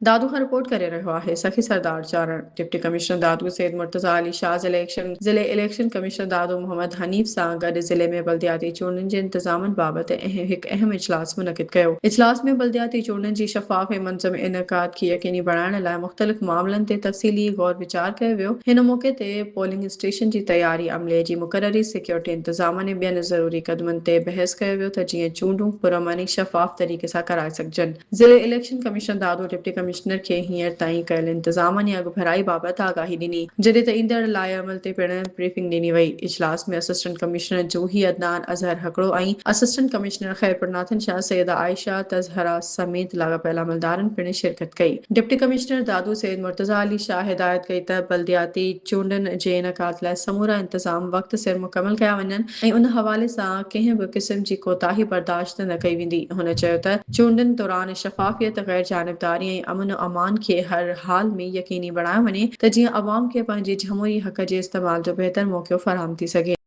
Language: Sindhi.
دادو کان رپورٽ ڪري رهيو آهي سخي سردار چارڻ، ڊپٽي ڪمشنر دادو سيد مرتضيٰ علي شاهه ضلعي ايڪشن ضلعي اليڪشن ڪمشنر دادو محمد حنيف سان گڏ ضلعي ۾ بلدياتي چونڊن جي انتظامن بابت هڪ اهم اجلاس منعقد ڪيو. اجلاس ۾ بلدياتي چونڊن جي شفاف ۽ منظم انعقاد کي يقيني بڻائڻ لاء مختلف معاملن تي تفصيلي غور ويچار ڪيو ويو. هن موقعي تي پولنگ اسٽيشن جي تياري، عملي جي مقرري، سيڪيورٽي انتظامن ۽ ٻين ضروري قدمن تي بحث ڪيو ويو ته جيئن چونڊون پرامن ۽ شفاف طريقي سان ڪرائي سگهجن. ضلعي election commission Dadu deputy commissioner کي هينئر تائين ڪيل انتظامن ۽ اڳڀرائي بابت آگاهي ڏني، جڏهن ته ايندڙ لائحه عمل تي پڻ بريفنگ ڏني وئي. اجلاس ۾ assistant commissioner Johi Adnan Azhar Hakro ۽ assistant commissioner Khairpur Nathan Shah Syeda Ayesha Tazhara سميت لاڳاپيل عملدارن پڻ شرڪت ڪئي. ڊپٽي ڪمشنر دادو سيد مرتضيٰ علي شاهه هدايت ڪئي ته بلدياتي چونڊن جي انعقاد لاء سمورا انتظام وقت سر مڪمل ڪيا وڃن ۽ ان حوالي سان ڪنهن به قسم جي ڪوتاهي برداشت نه ڪئي ويندي. هن چيو ته چونڊن دوران شفافيت، غير جانبداري ۽ امن و امان کي هر حال ۾ يقيني بڻايو وڃي ته جيئن عوام کي پنهنجي جمهوري حق جي استعمال جو بهتر موقعو فراهم ٿي سگهي.